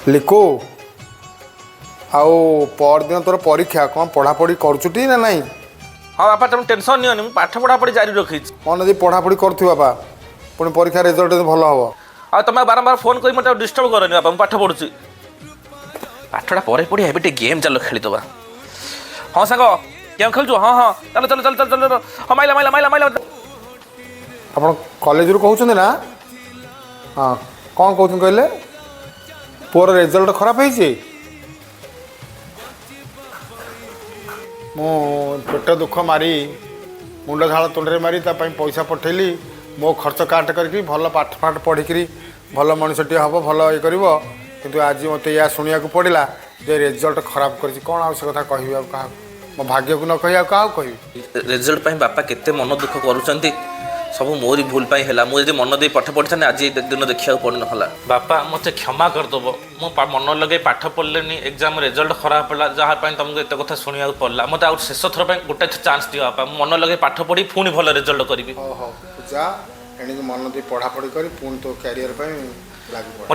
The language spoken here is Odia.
ଲିକୁ, ଆଉ ପରଦିନ ତୋର ପରୀକ୍ଷା, କ'ଣ ପଢ଼ାପଢ଼ି କରୁଛୁ ଟି ନା ନାହିଁ? ହଁ ବାପା, ତମେ ଟେନସନ୍ ନିଅନି, ମୁଁ ପାଠ ପଢ଼ାପଢ଼ି ଜାରି ରଖିଛି। ମନ ଦେଇ ପଢ଼ାପଢ଼ି କରୁଥିବୁ ବାପା, ପୁଣି ପରୀକ୍ଷା ରେଜଲ୍ଟ ଭଲ ହେବ। ଆଉ ତମେ ବାରମ୍ବାର ଫୋନ୍ କରି ମୋତେ ଆଉ ଡିଷ୍ଟର୍ବ କରନି ବାପା, ମୁଁ ପାଠ ପଢ଼ୁଛି। ପାଠଟା ପରେ ପଢ଼ିବା, ଏବେ ଟିକେ ଗେମ୍ ଚାଲ ଖେଳିଦେବା। ହଁ ସାଙ୍ଗ, ଗେମ୍ ଖେଳୁଛୁ? ହଁ ହଁ, ଚାଲ ଚାଲ ଚାଲ ଚାଲ ଚାଲ। ହଁ, ମାଇଲା ମାଇଲା ମାଇଲା ମାଇଲା। ଆପଣ କଲେଜରୁ କହୁଛନ୍ତି ନା? ହଁ, କ'ଣ କହୁଛନ୍ତି କହିଲେ? ପୁଅର ରେଜଲ୍ଟ ଖରାପ ହେଇଛି। ମୁଁ ପେଟ ଦୁଃଖ ମାରି, ମୁଣ୍ଡ ଝାଳ ତୁଣ୍ଡରେ ମାରି ତା ପାଇଁ ପଇସା ପଠେଇଲି, ମୋ ଖର୍ଚ୍ଚ କାଟ କରିକି, ଭଲ ପାଠ ଫାଠ ପଢ଼ିକିରି ଭଲ ମଣିଷଟିଏ ହେବ, ଭଲ ଇଏ କରିବ। କିନ୍ତୁ ଆଜି ମୋତେ ଏଇଆ ଶୁଣିବାକୁ ପଡ଼ିଲା ଯେ ରେଜଲ୍ଟ ଖରାପ କରିଛି। କ'ଣ ଆଉ ସେ କଥା କହିବି ଆଉ କାହାକୁ? ମୋ ଭାଗ୍ୟକୁ ନ କହି ଆଉ କାହାକୁ କହିବି? ରେଜଲ୍ଟ ପାଇଁ ବାପା କେତେ ମନ ଦୁଃଖ କରୁଛନ୍ତି। ସବୁ ମୋରି ଭୁଲ ପାଇଁ ହେଲା। ମୁଁ ଯଦି ମନ ଦେଇ ପାଠ ପଢ଼ିଥାନ୍ତି, ଆଜି ଏ ଦିନ ଦେଖିବାକୁ ପଡ଼ିନଥିଲା। ବାପା, ମୋତେ କ୍ଷମା କରିଦେବ। ମୁଁ ମନ ଲଗେଇ ପାଠ ପଢ଼ିଲିନି, ଏକ୍ଜାମ୍ ରେଜଲ୍ଟ ଖରାପ ହେଲା, ଯାହା ପାଇଁ ତମକୁ ଏତେ କଥା ଶୁଣିବାକୁ ପଡ଼ିଲା। ମୋତେ ଆଉ ଶେଷ ଥର ପାଇଁ ଗୋଟେ ଚାନ୍ସ ଦିଅ ବାପା, ମୁଁ ମନ ଲଗେଇ ପାଠ ପଢ଼ି ପୁଣି ଭଲ ରେଜଲ୍ଟ କରିବି। ହଉ ହଉ, ଯା, ଏଣିକି ମନ ଦେଇ ପଢ଼ାପଢ଼ି କରି ପୁଣି ତୋ କ୍ୟାରିୟର ପାଇଁ ଲାଗି ପଡ଼।